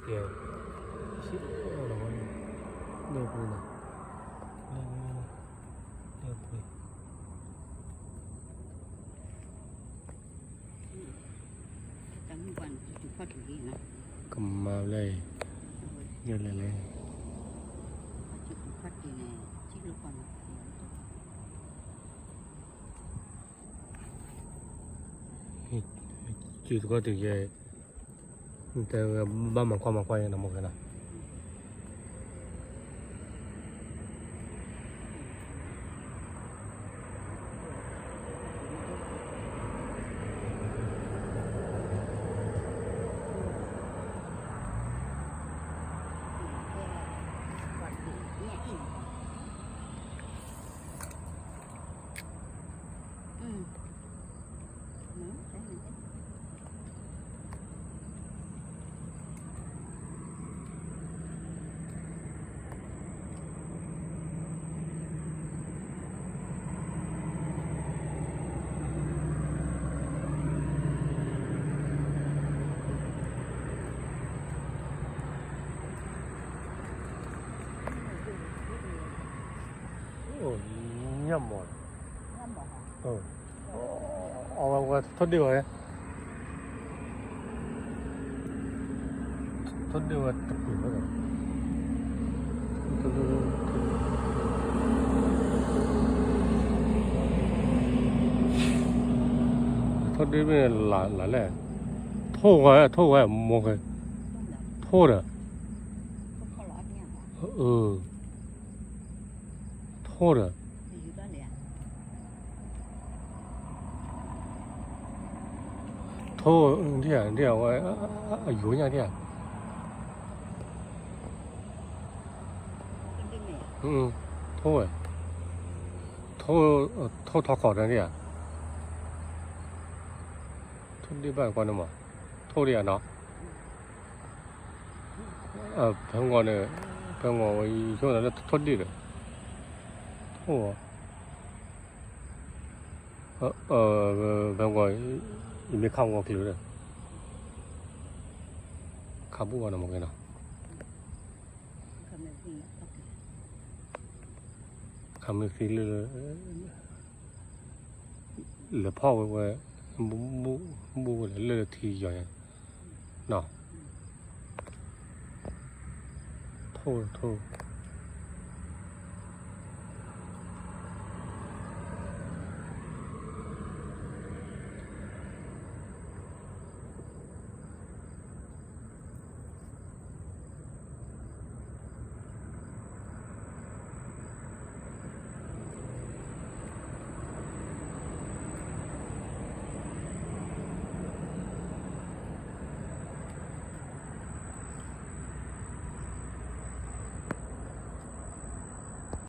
ကဲ, ဆံးလီၤ, လၢပှဲၤလီၤ, လၢပှဲၤ, ကမၤလၢ, လဲၤလဲၤလဲၤ, စုသကိးတကဲ, ဘၣ်မၤခွါမၤခွါယဲနီၤ မ့ၢ်ကဲနီၤ. ညၣ်မီၤ, အဝဲ အဝဲထိၣ်ဒ့ၣ်ဝဲ, ထိၣ်ဒ့ၣ်ဝဲတပူၤဝဲဒီး, ထိၣ်ဒ့ၣ်မ့ၢ်လၢ်လဲၣ်, ထိၣ်ဝဲ ထိၣ်ဝဲ မိၢ်ကဲ, ထိၣ်ဒီး, ထိၣ်ဒီး ထိၣ်, ဒ်ဧါ ဒ်ဧါဝဲ, အယိၤညါဒ်ဧါ, ထိၣ်ဝဲ, ထိၣ်, ထိၣ်ထီခီၣ်ဒ်ဧါ, ထိၣ်ဒ့ၣ်ဘၣ်ကွၢ်န့ၣ်မး, ထိၣ်ဒ်ဧါနီၤ. ဖဲဂီၤန့ၣ်, ဖဲဂီၤဝဲယဆိကမိၣ်လၢထိၣ်ဒ့ၣ်ဒီး, ထိၣ်, ဖဲဂီၤ, ယမ့ၢ်ခးဂီၤချ့ဒီး, ခးဘူးဂီၤနီၤ မ့ၢ်ကဲနီၤ, ခးမ့ၢ်သံလၢ လဲၤဖီၣ်ဝဲဝဲ, ဘူးဝဲလဲၤလၢထံယီၤညါ, နီၤ, ထိၣ်, ထိၣ်